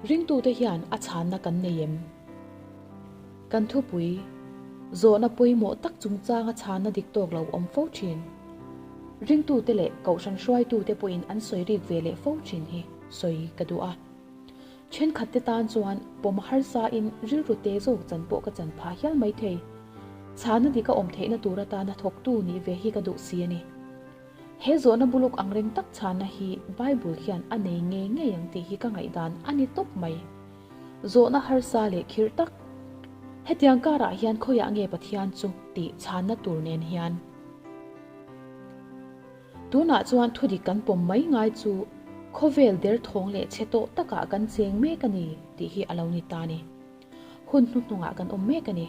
Ringtute hian a chhanna kan nei em? Kan thupui, zawhna pawimawh tak chungchanga chhanna dik tawk lo awm fo thin. Ringtute leh kohhran hruaitute pawhin an sawi rik ve leh fo thin hi sawi ka duh a. Thenkhatte tan chuan pawm harsain rilru te zawk chan pawh ka chan phah hial mai thei. Chhanna dik a awm theihna tur atana thawktu nih ve hi ka duh si a ni. He zawhna buluk ang reng tak chhanna hi Bible hian a nei ngei ngei ang tih hi ka ngaihdan a ni tawp mai. Zawhna harsa leh khirh tak. Hetiang karah hian khawiah nge Pathian chu tih chhanna tur nen hian. Tunah chuan thudik kan pawm mai ngai chu khawvel derthawng leh chhe tawh takah kan cheng mek a ni tih hi a lo ni ta ni. Hun hnuhnungah kan awm mek a ni.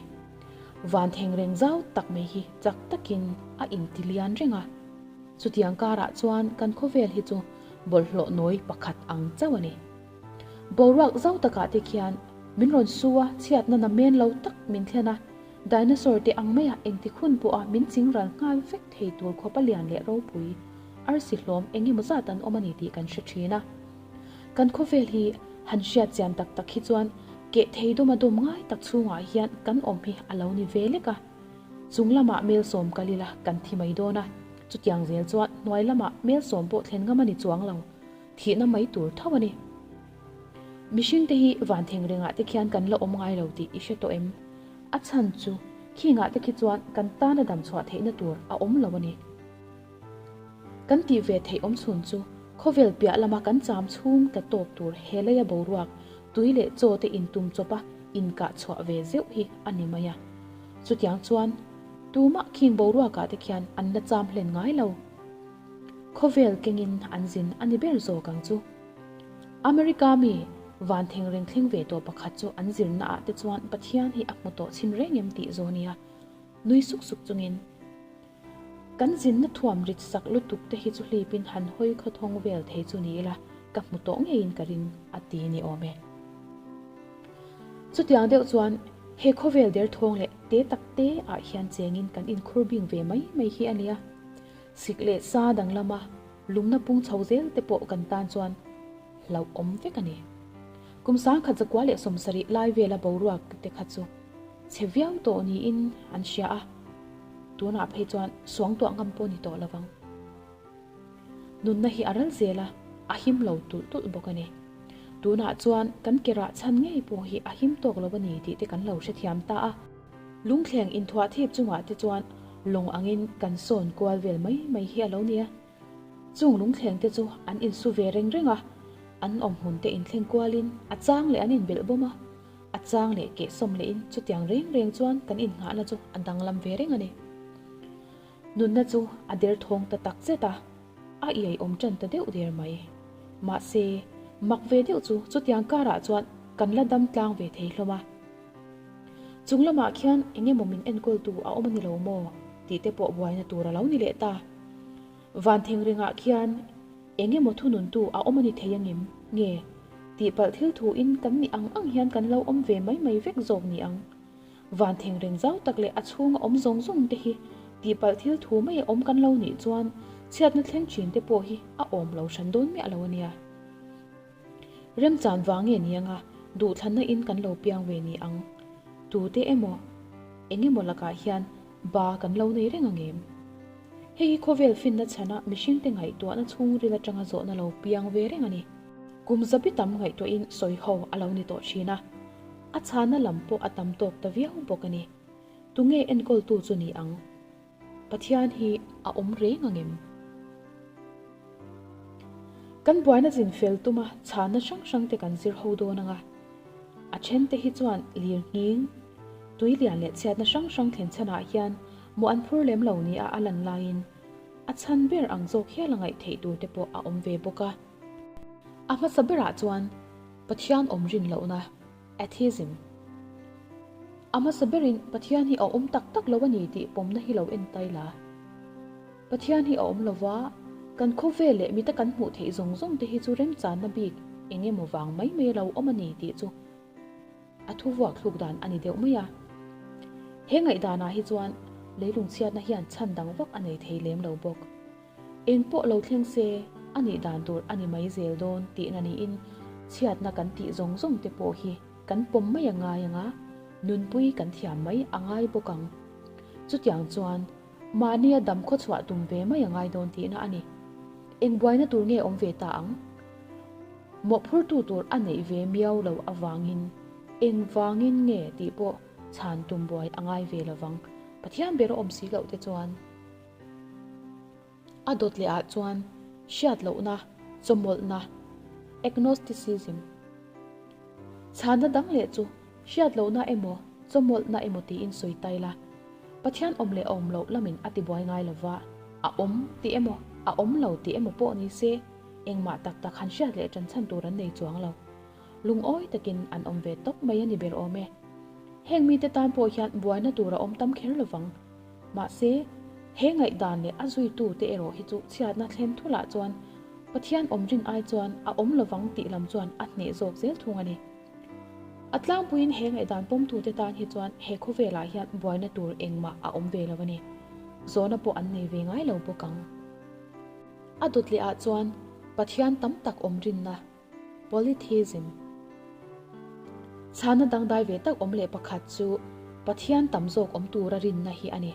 Van thengreng zau tak mai hi chak takin a inti lian reng a. Chutiang karah chuan kan khawvel hi chu bawlhhlawh nawi pakhat ang chauh a ni. Boruak zau takah te khian min rawn su a, chhiatna namen lo tak min thlen a, dinosaur te ang maia engtik hun pawha min chingral nghal vek thei tur khawpa lian leh ropui arsi hlawm eng emaw zat an awm a ni tih kan hre thin a. Kan khawvel hi han hriat chian tak tak hi chuan keh thei dawma dawm ngai tak chhungah hian kan awm hi a lo ni ve lek a. Chung lamah Melsawm kal ila kan thi mai dawn a, chutiang zel chuan hnuai lamah Melsawm pawh thlen ngam a ni chuang lo. Thihna mai tur tho a ni. Mihringte hi van theng rengah te khian kan la awm ngai lo tih i hre tawh em? A chhan chu khingah te khi chuan kan tana dam chhuah theihna tur a awm lo a ni. Kan tih ve theih awm chhun chu khawvel piah lama kan cham chhung tla tawk tur he leia boruak, tui leh chaw te intum chawpa inkah chhuah ve zeuh hi a ni mai a. Chutiang chuan tumah khing boruakah te khian an la cham hlen ngai lo. Khawvel kengin an zin a ni ber zawk ang chu. America mi van thengreng thleng ve tawh pakhat chu an zirna ah te chuan Pathian hi a hmu tawh chhin reng em tih zaw nia nui suk suk chungin kan zinna thuam rit sak lutuk te hi chu hlipin han hawi khawthawng vel thei chu ni ila ka hmu tawh ngeiin ka ring a ti ni awm e. Chutiang deuh chuan he khawvel derthawng leh te tak te ah hian chengin kan inkhur bing ve mai mai hi a nia. Sik leh sa danglama lungna pung chho zel te pawh kan tan chuan hlauh awm vek a ni. Kum sangkhat zakua leh 70 lai vela boruak te kha chu chhe viau tawh niin an hria a, tunah phei chuan suangtuah ngam pawh ni tawh lovang. Nunna hi a ral zel a, a him lo tulh tulh bawk a ni. Tunah chuan kan ke rah chhan ngei pawh hi a him tawk lo a ni tih te kan lo hrethiam ta a. Lungthleng inthuah thip chungah te chuan lawng angin kan sawn kual vel mai mai hi a lo nia. Chung lungthleng te chu an insu ve reng reng a, an awm hmun te inthleng kualin a chang leh an inbelh bawm a, a chang leh kehsawm lehin chutiang reng reng chuan kan innghahna chu a danglam ve reng a ni. Nunna chu a derthawng ta tak zet a, a iai awm tan ta deuh der mai. Mahse, mak ve deuh chu chutiang karah chuan kan la dam tlang ve thei hlawm a. Chung lamah khian eng emaw min enkawltu a awm a ni lo maw? tih te pawh buaina tur a lo ni leh ta. Van thengrengah khian eng emaw thununtu a awm a ni thei angem? Nge, tihpalh thil thuin kan nih ang ang hian kan lo awm ve mai mai vek zawk ni ang? Van thengreng zau tak leh a chhunga awm zawng zawng te hi tihpalh thil thu mai a awm kan lo nih chuan chhiatna thleng thin te pawh hi a awm lo hran dawn miah lo a nia. Remchan vang nge ni anga duhthlanna in kan lo piang ve ni ang? Tute emaw, eng emaw lakah hian ba kan lo nei reng ang em? Hei hi khawvel finna chhana mihringte ngaihtuahna chhungril atanga zawhna lo piang ve reng a ni. Kum zabi tam ngaihtuahin sawi ho a lo ni tawh thin a, a chhana lam pawh a tam tawk ta viau bawk a ni. Tunge enkawltu chu ni ang? Pathian hi a awm reng ang em? Kan buaina zin fel tuma chhanna hrang hrang te kan zir ho dawn ang a. A then te hi chuan lir nghing, tui lian leh chhiatna hrang hrang thlen chhanah hian mawh an phur lem lo nia a lan laiin a chhan ber ang zawk hial a ngaih theih tur te pawh a awm ve bawk a. A hmasa berah chuan Pathian awm rin lohna Atheism. A hmasa berin Pathian hi a awm tak tak lo a ni tih pawmna hi lo en tai la. Pathian hi a awm lo va, kan khawvel leh mita kan hmuh theih zawng zawng te hi chu remchanna bik eng emaw vang mai mai a lo awm a ni tih chu a thu vuak thluk dan a ni deuh mai a. He ngaihdanah hi chuan leilungchhiatna hian chhan dang vak a nei thei lem lo bawk. Eng pawh lo thleng se, a nih dan tur a ni mai zel dawn tihna niin. Chhiatna kan tih zawng zawng te pawh hi kan pawm mai a ngai ang a, nunpui kan thiam mai a ngai bawk ang. Chutiang chuan mahnia dam khawchhuah tum ve mai a ngai dawn tihna a ni. Eng buaina tur nge awm ve ta ang? Mawhphurtu tur a neih ve miau lo avangin engvangin nge tih pawh chhan tum buai a ngai ve lovang. Pathian ber a awm si loh te chuan a dawt leh ah chuan hriat lohna, chawmawlhna, agnosticism, chhanna dang leh chu hriat lohna emaw chawmawlhna emaw tiin sawi ta ila, Pathian awm leh awm loh lamin a tibuai ngai lova, a awm tih emaw a awm lo tih emaw pawh ni se engmah tak tak han hriat leh ṭan chhan tur an nei chuang lo. Lungawi takin an awm ve tawp mai a ni ber awm e. Heng mite tan pawh hian buaina tur a awm tam kher lovang. Mahse, he ngaihdan leh a zuitute erawh hi chu chhiatna thlen thulah chuan Pathian awm rin ai chuan a awm lovang tih lam chuan a hneh zawk zel thung a ni. A tlangpuiin he ngaihdan pawmtute tan hi chuan he khawvelah hian buaina tur engmah a awm ve lo a ni. Zawhna pawh an nei ve ngai lo bawk ang. A dawt lehah chuan Pathian tam tak awm rinna Polytheism. Chhana dangdai ve tak awm leh pakhat chu Pathian tam zawk awm tura rinna hi a ni.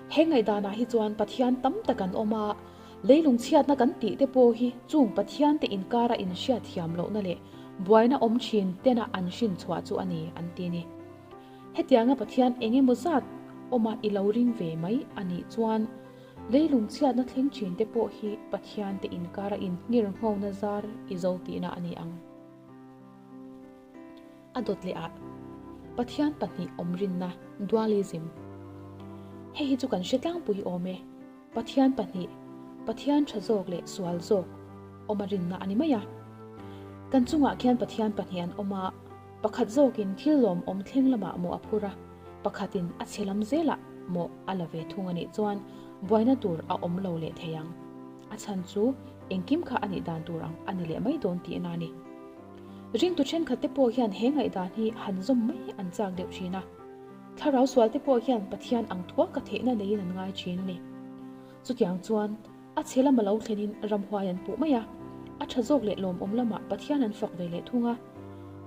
He ngaihdanah hi chuan Pathian tam tak an awm a, leilung chhiatna kan tih te pawh hi chung Pathian te inkara inhriat thiam lohna leh buaina awm thin tena an hrin chhuah chu a ni an ti ni. Hetianga Pathian eng emaw zat awma i lo ring ve mai a nih chuan Leilung chhiatna thleng thin te pawh hi Pathian te inkara inhngir nghona zar i zo tihna a ni ang. A dawt leh ah Pathian pahnih awm rinna, dualism. Hei hi chu kan hre tlangpui awm e. Pathian pahnih, Pathian tha zawk leh sual zawk awm a rinna a ni mai a. Kan chungah khian Pathian pahnih an awm a, Pakhat zawkin thil lawmawm thleng lamah mawh a phur a, pakhatin a chhe lam zelah mawh a la ve thung a nih chuan buaina tur a awm lo leh thei ang. A chhan chu engkim kha a nih dan tur ang a ni leh mai dawn tihna a ni. Ringtu thenkhat te pawh hian he ngaihdan hi han zawm mai an chak deuh thin a. Thlarau sual te pawh hian Pathian ang thuaka theihna neiin an ngai thin a ni. Chutiang chuan A chhe lama lo thlenin ramhuai an puh mai a, a tha zawk leh lawmawm lamah Pathian an fak ve leh thung a.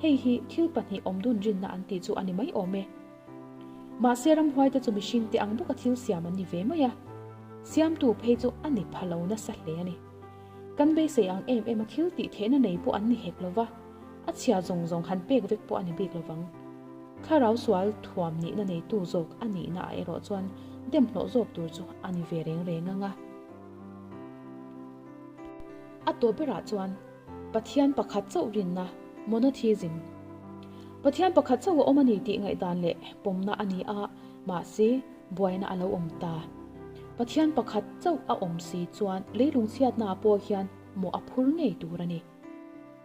Hei hi thil pahnih awm dun rinna an tih chu a ni mai awm e. Mahse ramhuaite chu mihringte ang bawka thil siam an ni ve mai a, siamtu phei chu a ni pha lo nasa hle a ni. Kan beisei ang em em a thil tih theihna nei pawh an ni hek lo va, a chhia zawng zawng han pek vek pawh a ni bik lo vang. Thlarau sual thuam nihna neitu zawk a nihna ah erawh chuan dem hlawh zawk tur chu a ni ve reng reng ang a. A tawp berah chuan Pathian pakhat chauh rinna, monotheism, Pathian pakhat chauh a awm a ni tih ngaihdan leh pawmna a ni a, mahse buaina a lo awm ta. Pathian pakhat chauh a awm si chuan leilung chhiatnaah pawh hian mawh a phur ngei tur a ni.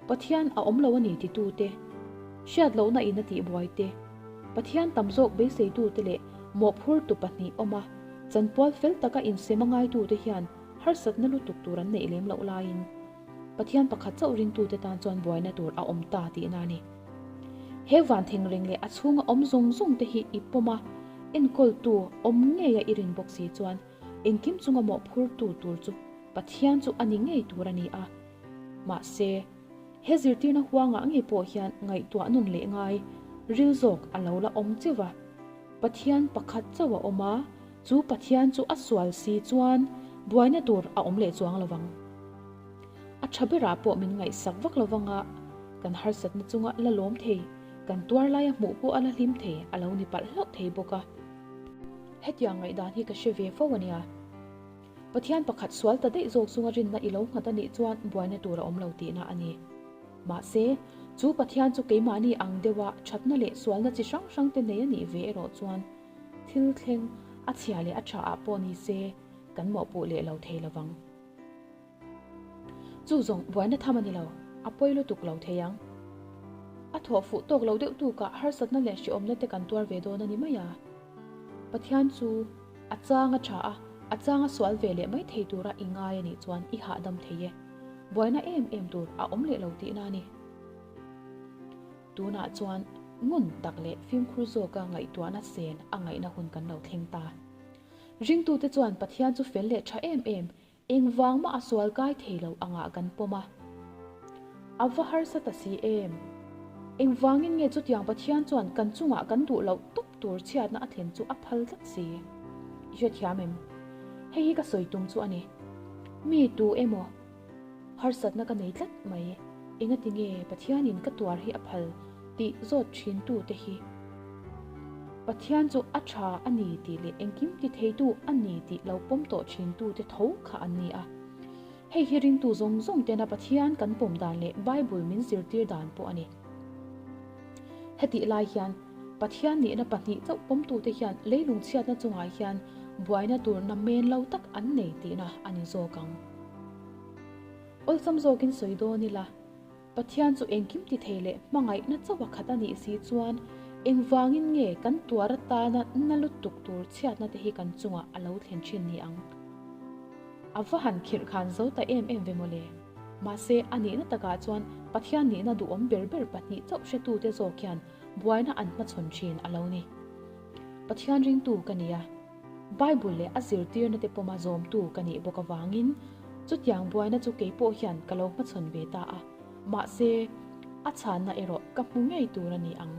Pathian a awm lo a ni titute, hriat lohna in a tihbuai te, Pathian tam zawk beiseitute leh mawhphurtu pahnih awm a, chanpual fel taka insem a ngaitute hian harsatna lutuk tur an neih lem loh laiin Pathian pakhat chauh ringtute tan chuan buaina tur a awm ta tihna a ni. He van thengreng leh a chhunga awm zawng zawng te hi i pawm a, enkawltu awm ngeia i rin bawk si chuan engkim chunga mawhphurtu tur chu Pathian chu a ni ngei tur a ni a. Mahse, he zirtirna huangah ngei pawh hian ngaihtuah nun leh ngai ril zawk a lo la awm cheu va. Pathian pakhat chauh a awm a, chu Pathian chu a sual si chuan buaina tur a awm leh chuang lo vang. A tha berah pawh min ngaihsak vak lo vanga kan harsatna chunga la lawm thei, kan tuar laia hmuh pawh a la hlim thei a lo ni palh hlauh thei bawk a. Hetiang ngaihdan hi ka hre ve fo a nia. Pathian pakhat sual ta daih zawk chunga rinna i lo nghat a nih chuan buaina tur a awm lo tihna a ni. Mahse, chu Pathian chu keimahni ang deuha thatna leh sualna chi hrang hrang te nei a nih ve erawh chuan thil thleng a chhia leh a tha ah pawh ni se kan mawhpuh leh lo thei lovang. Chu zawng buaina tham a ni lo, a pawi lutuk lo thei ang. A thawh fuh tawk lo deuh tukah harsatna leh hrehawmna te kan tuar ve dawn a ni mai a. Pathian chu a chang a tha a, a chang a sual ve leh mai thei tura i ngai a nih chuan i hahdam thei e. Buaina em em tur a awm leh lo tihna a ni. Tunah chuan ngun tak leh fimkhur zawka ngaihtuahna sen a ngaihna hun kan lo thleng ta. Ringtute chuan Pathian chu fel leh tha em em, Engvang mah a sual kai thei lo angah kan pawm a. A va harsa ta si em? Engvangin nge chutiang Pathian chuan kan chungah kan duh loh tawp tur chhiatna a thlen chu a phal tlat si? I hrethiam em? Hei hi ka sawi tum chu a ni. Mi tu emaw harsatna ka nei tlat mai, engati nge Pathianin ka tuar hi a phal tih zawt thintu te hi Pathian chu a tha a ni tih leh engkim ti theitu a ni tih lo pawm tawh thintu te tho kha an ni a. Hei hi ringtu zawng zawng tena Pathian kan pawm dan leh Bible min zirtir dan pawh a ni. Hetih lai hian Pathian nihna pahnih chauh pawmtute hian leilung chhiatna chungah hian buaina tur namen lo tak an nei tihna a ni zawk ang. Awlsam zawkin sawi dawn ila, Pathian chu engkim ti thei leh hmangaihna chauh a khat a nih si chuan engvangin nge kan tuar atana na lutuk tur chhiatna te hi kan chungah a lo thlen thin ni ang? A va han khirh khan zo ta em em ve mawle. Mahse, a nihna takah chuan Pathian nihna duhawm ber ber pahnih chauh hretute zawk hian buaina an hmachhawn thin a lo ni. Pathian ringtu ka ni a. Bible leh a zirtirna te pawma zawmtu ka nih bawk avangin chutiang buaina chu kei pawh hian ka lo hmachhawn ve ta a, mahse, a chhanna erawh ka hmu ngei tur a ni ang.